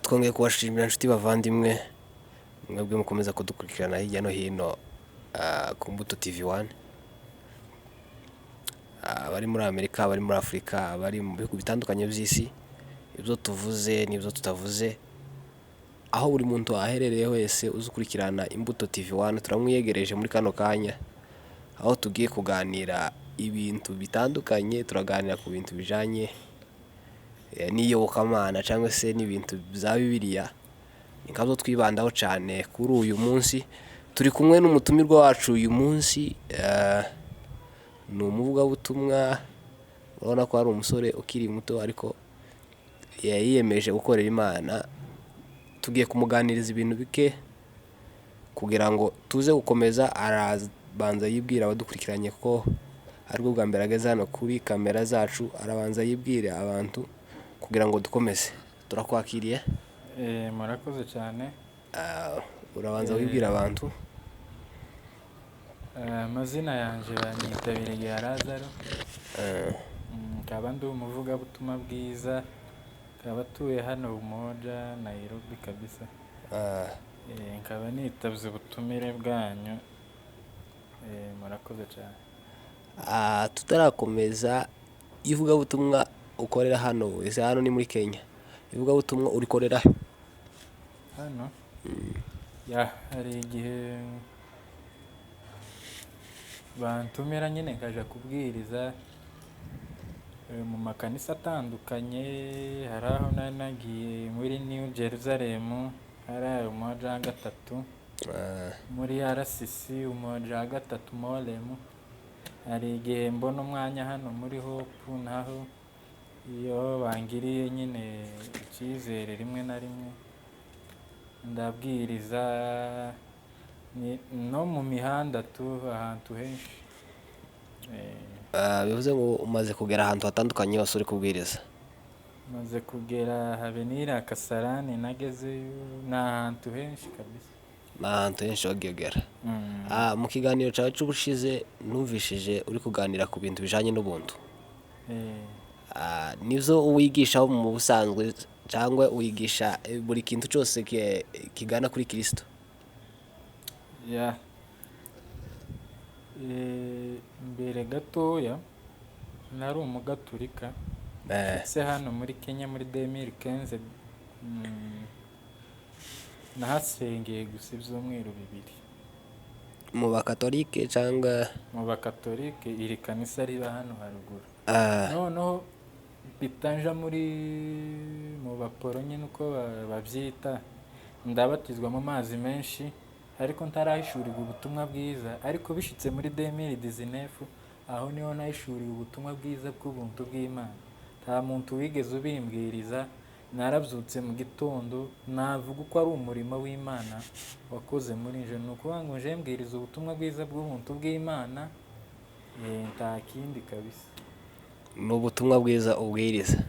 Twongeye kubashimira inshuti bavandimwe, mwebwe mukomeza kudukurikirana hirya no hino ku Mbuto TV 1, abari muri Amerika, abari muri Afurika, abari mu bihugu bitandukanye by'isi, ibyo tuvuze n'ibyo tutavuze, aho buri muntu aherereye wese uzi ukurikirana Imbuto TV 1, turamwiyegereje muri kano kanya, aho tugiye kuganira ibintu bitandukanye. Turaganira ku bintu bijanye n'iyobokamana cyangwa se n'ibintu bya Bibiliya, ni nkabyo twibandaho cyane kuri uyu munsi. Turi kumwe n'umutumirwa wacu uyu munsi, ni umuvugabutumwa. Urabona ko ari umusore ukiri muto, ariko yiyemeje gukorera Imana. Tugiye kumuganiriza ibintu bike kugira ngo tuze gukomeza. Arabanza yibwira abadukurikiranye ko aribwo bwa mbere ageze hano kuri kamera zacu. Arabanza yibwire abantu kugira ngo dukomeze. Turakwakiriye. Murakoze cyane. Urabanza wibwira abantu. Amazina yanjye banyita Biregeya Lazaro, nkaba ndi umuvugabutumwa bwiza, nkaba atuye hano Umoja, Nairobi kabisa. Nkaba nitavye ubutumire bwanyu. Murakoze cyane. Tutarakomeza, ivugabutumwa ukorera hano, ese hano ni muri Kenya, ivugabutumwa urikorera he? Hano ya hari igihe bantumira nyine nkaja kubwiriza mu makanisa atandukanye. Hari aho nari nagiye muri New Jerusalem, hari Umoja ya gatatu, muri RCC Umoja ya gatatu Morem. Hari igihe mbona umwanya hano muri Hope, naho iyo bangiriye nyine icyizere rimwe na rimwe ndabwiriza, no mu mihanda tu, ahantu henshi. Bivuze ngo umaze kugera ahantu hatandukanye hose uri kubwiriza? Maze kugera habe n'iriya Kasarani nagezeyo, ni ahantu henshi kabisa. Ni ahantu henshi wagiye ugera. Mu kiganiro cyawe cy'ubushize numvishije uri kuganira ku bintu bijanye n'ubuntu. Nivyo wigishaho mu busanzwe, cyangwa wigisha buri kintu cyose kigana kuri Kristo? Ya, mbere gatoya nari umugaturika. Se hano muri Kenya muri 2015, nahasengeye gusa ibyumweru 2. Mu bakatolike cyangwa? Mu bakatolike, iri kanisa riba hano haruguru. Noneho mpita nja muri mu baporo nyine uko babyita, ndabatizwa mu mazi menshi, ariko ntarahishurirwa ubutumwa bwiza. Ariko bishitse muri 2019, aho niho nahishuriwe ubutumwa bwiza bw'ubuntu bw'Imana. Nta muntu wigeze ubimbwiriza, narabyutse mu gitondo, navuga uko ari umurimo w'Imana wakoze muri nje. Ni ukuvuga ngo nje mbwiriza ubutumwa bwiza bw'ubuntu bw'Imana, nta kindi kabisa. Ni ubutumwa bwiza ubwiriza.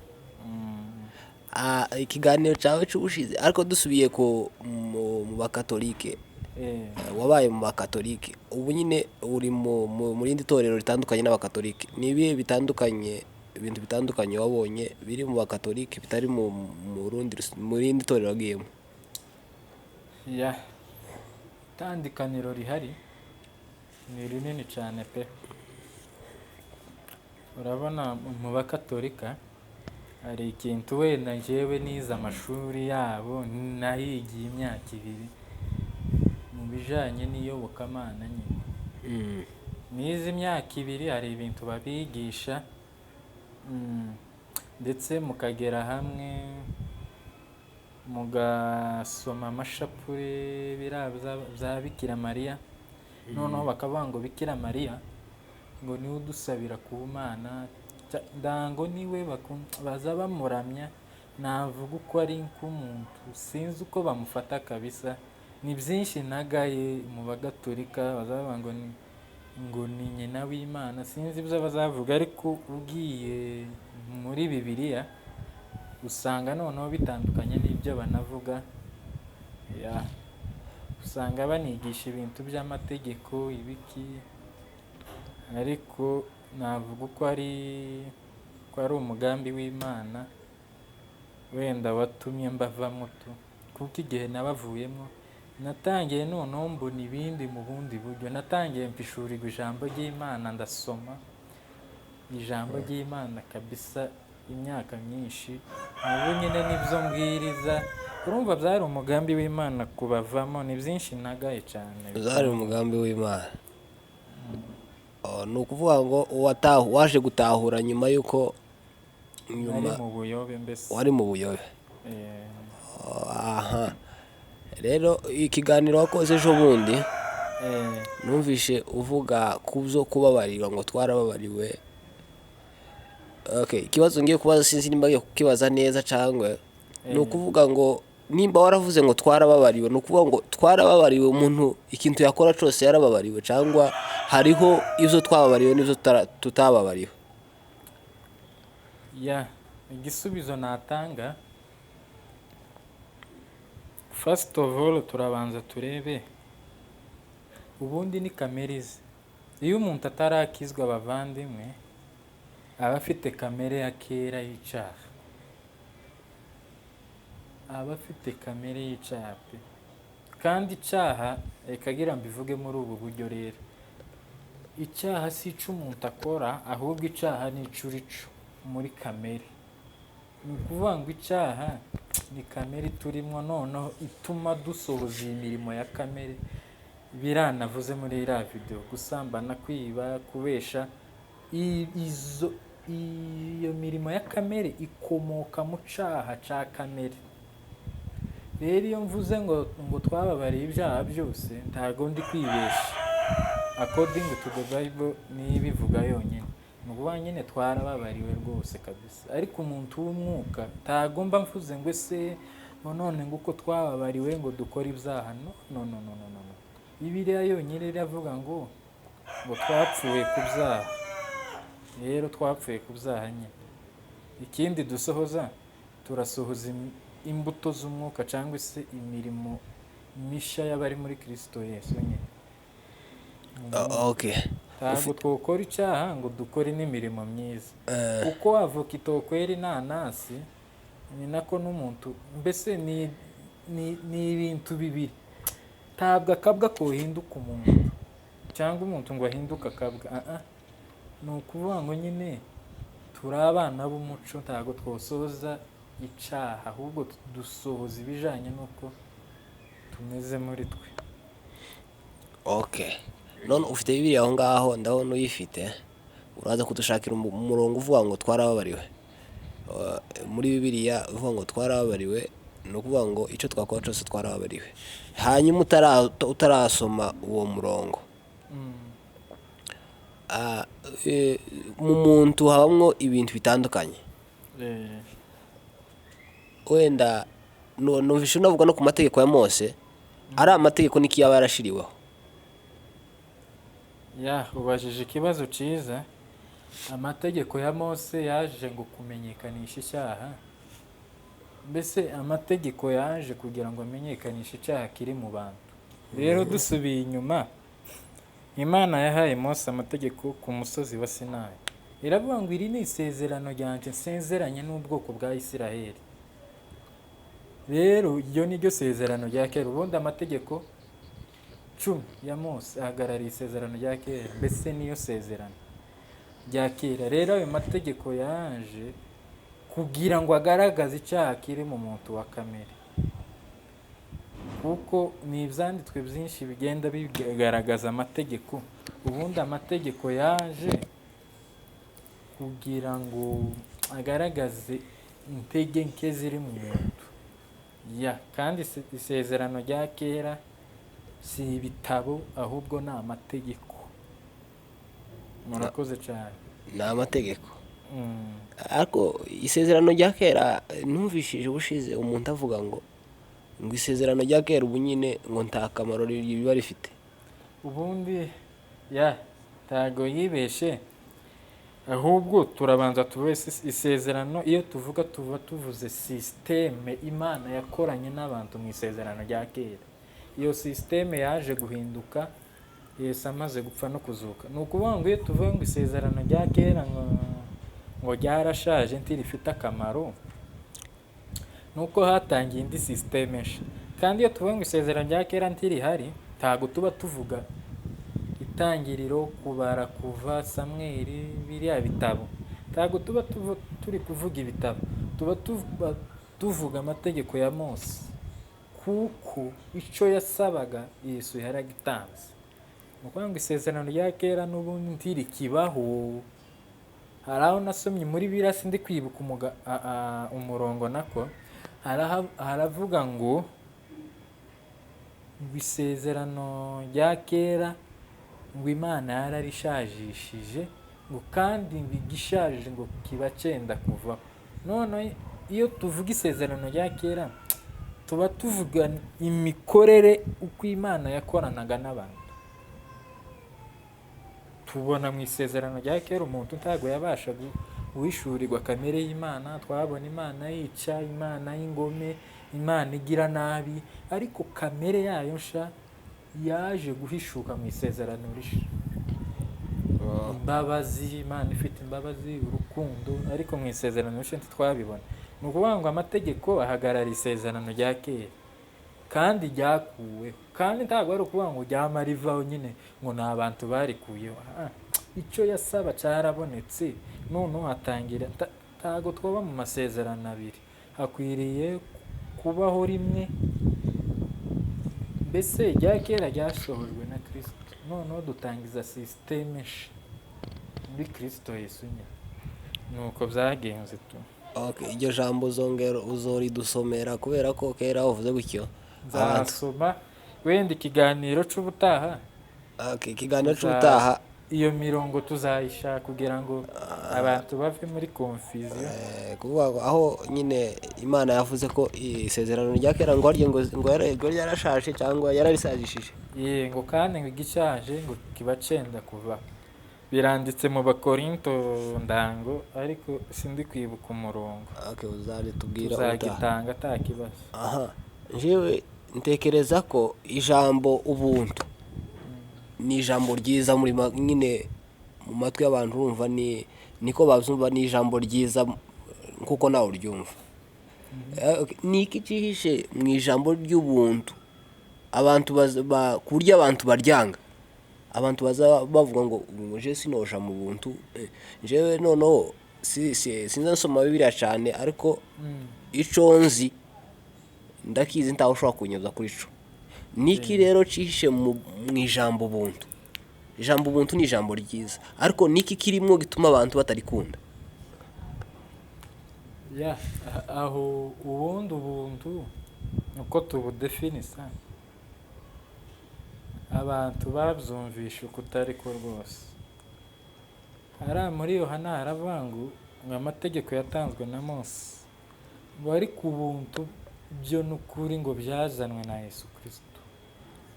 Ikiganiro cyawe cy'ubushize, ariko dusubiye ku mu bakatolike, wabaye mu bakatolike, ubu nyine uri mu rindi torero ritandukanye n'abakatolike. Ni ibihe bitandukanye, ibintu bitandukanye wabonye biri mu bakatolike bitari mu rindi torero wagiyemo? Ya, itandukaniro rihari ni rinini cyane pe. Urabona mu bakatolika hari ikintu, wenda njyewe nize amashuri yabo, nahigiye imyaka 2 mu bijanye n'iyobokamana nyine. Nize imyaka 2, hari ibintu babigisha, ndetse mukagera hamwe mugasoma amashapure biriya bya Bikira Mariya. Noneho bakavuga ngo Bikira Mariya ngo niwe udusabira ku Mana, ndango niwe baza bamuramya. Navuga uko ari nk'umuntu, sinzi uko bamufata kabisa. Ni byinshi nagaye mu bagatolika, baza bavuga ngo ni nyina w'Imana, sinzi ibyo bazavuga. Ariko ugiye muri Bibiliya usanga noneho bitandukanye n'ibyo banavuga. Ya, usanga banigisha ibintu by'amategeko ibiki, ariko navuga uko ari ko ari umugambi w'Imana. Wenda watumye mbavamo tu, kuko igihe nabavuyemo natangiye noneho mbona ibindi mu bundi buryo. Natangiye mpishurirwa ijambo ry'Imana, ndasoma ijambo ry'Imana kabisa imyaka myinshi. Ubu nyine nibyo mbwiriza. Urumva byari umugambi w'Imana kubavamo. Ni byinshi nagaye cyane. Zari umugambi w'Imana. Oh, ni ukuvuga ngo waje gutahura nyuma y'uko nari nyuma mu buyobe mbese. Wari mu buyobe. Eh. Oh, aha rero ikiganiro wakoze ejo bundi, numvishe uvuga ku byo kubabarirwa, ngo twarababariwe. Okay, ikibazo ngiye kubaza, sinzi nimba ngiye kukibaza neza cyangwa ni ukuvuga ngo nimba waravuze ngo twarababariwe, ni ukuvuga ngo twarababariwe umuntu ikintu yakora cyose yarababariwe, cyangwa hariho ibyo twababariwe n'ibyo tutababariwe? Ya, igisubizo natanga, first of all turabanza turebe ubundi ni kamere ize. Iyo umuntu atarakizwa, abavandimwe, aba afite kamere ya kera y'icyaha, aba afite kamere y'icyaha pe. Kandi icyaha, reka gira mbivuge muri ubu buryo rero, icyaha si icyo umuntu akora, ahubwo icyaha ni ico urico muri kamere. Ni ukuvuga ngo icyaha ni kamere turimo, noneho ituma dusohoza iyi mirimo ya kamere biranavuze muri iriya video: gusambana, kwiba, kubesha. Iyo mirimo ya kamere ikomoka mu cyaha cya kamere. Rero iyo mvuze ngo twababariye ibyaha byose, ntago ndi kwibesha. According to the Bible, niyo ibivuga yonyine. Ni ukuvuga nyine twarababariwe rwose kabisa. Ariko umuntu w'umwuka, ntago mba mvuze ngo ese ngo none ngo uko twababariwe ngo dukore ibyaha. No, no, no, no, no, no, no. Bibiliya yonyine iravuga ngo twapfuye ku byaha. Rero twapfuye ku byaha nyine, ikindi dusohoza, turasohoza imbuto z'umwuka cyangwa se imirimo mishya y'abari muri Kristo Yesu nyine. Okay. Ntabwo twokora icyaha ngo dukore n'imirimo myiza, kuko avoka itokwera inanasi, ni nako n'umuntu mbese ni ibintu bibiri. Ntabwo akabwa kohinduka umuntu, cyangwa umuntu ngo ahinduke akabwa. Ah, ah. Ni ukuvuga ngo nyine turi abana b'umuco, ntabwo twosoza icyaha, ahubwo dusohoza ibijyanye n'uko tumeze muri twe. Okay, none ufite Bibiliya aho ngaho, ndabona uyifite. Uraza kudushakira umurongo uvuga ngo twarababariwe. Muri Bibiliya uvuga ngo twarababariwe, ni ukuvuga ngo icyo twakora cyose twarababariwe. Hanyuma utarasoma uwo murongo, mu muntu habamwo ibintu bitandukanye. Wenda numvise unavuga no ku mategeko ya Mose, ari amategeko niki yaba yarashiriweho? Ya, ubajije ikibazo cyiza. Amategeko ya Mose yaje ngo kumenyekanisha icyaha. Mbese amategeko yaje kugira ngo amenyekanishe icyaha kiri mu bantu. Rero dusubiye inyuma, Imana yahaye Mose amategeko ku musozi wa Sinayi. Iravuga ngo iri ni isezerano ryanjye nsezeranye n'ubwoko bwa Isiraheli. Rero iryo ni ryo sezerano rya kera. Ubundi amategeko 10 ya Mose ahagarariye isezerano rya kera, mbese niyo sezerano rya kera. Rero ayo mategeko yaje kugira ngo agaragaze icyaha kiri mu muntu wa kamere, kuko ni ibyanditswe byinshi bigenda bigaragaza amategeko. Ubundi amategeko yaje kugira ngo agaragaze intege nke ziri mu muntu. Ya, kandi isezerano rya kera si ibitabo, ahubwo ni amategeko. Murakoze cyane. Ni amategeko. Ariko isezerano rya kera, numvishije ubushize umuntu avuga ngo isezerano rya kera ubu nyine ngo nta kamaro riba rifite. Ubundi ya, ntago yibeshe, ahubwo turabanza tuve isezerano. Iyo tuvuga, tuba tuvuze système Imana yakoranye n'abantu mu isezerano rya kera. Iyo système yaje guhinduka Yesu amaze gupfa no kuzuka. Ni ukuvuga ngo iyo tuvuga ngo isezerano rya kera ngo ryarashaje, ntirifite akamaro. Ni uko hatangiye indi sisiteme nshya. Kandi iyo tuvuga ngo isezerano rya kera ntirihari, ntabwo tuba tuvuga Itangiriro, Kubara, Kuva, Samweli, biriya bitabo. Ntabwo tuba turi kuvuga ibitabo, tuba tuvuga amategeko ya Mose, kuko icyo yasabaga Yesu yaragitanze. Ni ukuvuga ngo isezerano rya kera n'ubundi ntirikibaho. Hari aho nasomye muri Bibiliya, sindi kwibuka umurongo nako, haravuga ngo isezerano rya kera ngo Imana yararishajishije, ngo kandi ngo igishaje ngo kiba cyenda kuvaho. None iyo tuvuga isezerano rya kera, tuba tuvuga imikorere uko Imana yakoranaga n'abantu. Tubona mu isezerano rya kera umuntu ntabwo yabasha guhishurirwa kamere y'Imana. Twabona Imana yica, Imana y'ingome, Imana igira nabi, ariko kamere yayo nsha yaje guhishuka mu isezerano rishya. Imbabazi, Imana ifite imbabazi, urukundo, ariko mu isezerano rishya ntitwabibona. Ni ukuvuga ngo amategeko ahagarara isezerano rya kera kandi ryakuweho, kandi ntabwo ari ukuvuga ngo ryama rivaho nyine ngo ni abantu barikuyeho. Icyo yasaba cyarabonetse, noneho hatangira ntabwo twaba mu masezerano abiri, hakwiriye kubaho rimwe. Mbese irya kera ryasohojwe na Kristo, noneho dutangiza sisiteme nshya muri Kristo Yesu nyine. Nuko byagenze tu. Okay, iryo jambo uzongera uzoridusomera, kubera ko kera uvuze gutyo abantu Nzasoma wenda ikiganiro c'ubutaha. Okay, ikiganiro c'ubutaha. Iyo mirongo tuzayishaka kugira ngo abantu bave muri confusion. Kuvuga ngo aho nyine Imana yavuze ko isezerano rya kera ngo harya ngo yarashaje cyangwa yararisajishije. Ye, ngo kandi ngo igishaje ngo kiba cenda kuva. Biranditse mu Bakorinto ndango, ariko sindi kwibuka umurongo. Okay, uzabitubwira ubutaha. Tuzagitanga ata kibazo. Aha, njyewe ntekereza ko ijambo ubuntu ni ijambo ryiza muri nyine mu matwi y'abantu, urumva ni niko babyumva, ni ijambo ryiza nkuko nawe uryumva. Okay, ni iki cyihishe mu ijambo ry'ubuntu abantu ku buryo abantu baryanga, abantu baza bavuga ngo ubu nje sinoja mu buntu, njyewe noneho sinza nsoma Bibiliya cyane, ariko ico nzi ndakizi, ntawe ushobora kunyoza kuri co. Niki rero cyihishe mu ijambo ubuntu? Ijambo ubuntu ni ijambo ryiza, ariko niki kirimo gituma abantu batarikunda? Ya, aho ubundi ubuntu uko tubudefinisa, abantu babyumvisha uko utari ko rwose. Hariya muri Yohana haravuga ngo amategeko yatanzwe na Mose, ngo ariko ubuntu byo n'ukuri ngo byazanwe na Yesu Kristo.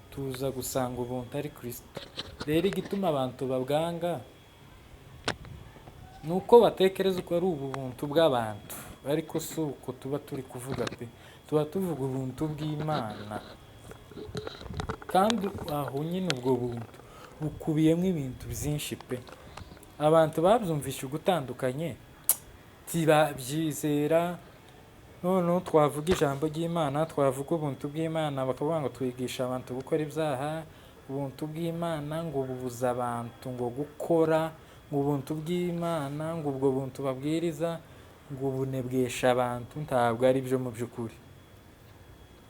Tuza gusanga ubuntu ari Kristo. Rero igituma abantu babwanga ni uko batekereza ko ari ubuntu bw'abantu, ariko si uko tuba turi kuvuga pe. Tuba tuvuga ubuntu bw'Imana, kandi aho nyine ubwo buntu bukubiyemo ibintu byinshi pe. Abantu babyumvishe ugutandukanye ntibabyizera. Noneho twavuga ijambo ry'Imana, twavuga ubuntu bw'Imana, bakavuga ngo twigisha abantu gukora ibyaha, ubuntu bw'Imana ngo bubuza abantu ngo gukora, ngo ubuntu bw'Imana ngo ubwo buntu babwiriza ngo bunebwesha abantu. Ntabwo ari byo mu by'ukuri.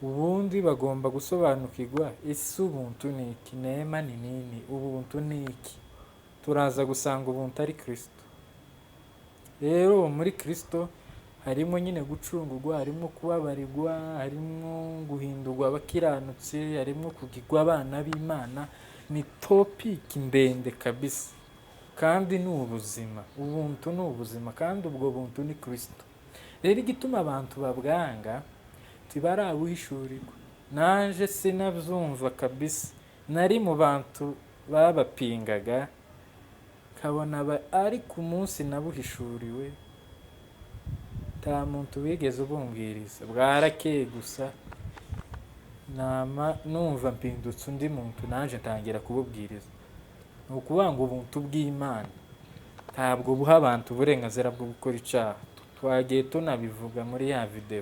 Ubundi bagomba gusobanukirwa ese ubuntu ni iki, neema ni nini, ubuntu ni iki. Turaza gusanga ubuntu ari Kristo. Rero muri Kristo harimo nyine gucungurwa, harimo kubabarirwa, harimo guhindurwa abakiranutsi, harimo kugirwa abana b'Imana. Ni topic ndende kabisa, kandi ni ubuzima. Ubuntu ni ubuzima, kandi ubwo buntu ni Kristo. Rero igituma abantu babwanga ntibarabuhishurirwa. Naje sinabyumva kabisa, nari mu bantu babapingaga, nkabona ariko umunsi nabuhishuriwe nta muntu wigeze ubumbwiriza, bwarakeye gusa nama numva mpindutse undi muntu, naje ntangira kububwiriza. Ni ukuvuga ngo ubuntu bw'Imana ntabwo buha abantu uburenganzira bwo gukora icyaha. Twagiye tunabivuga muri ya video.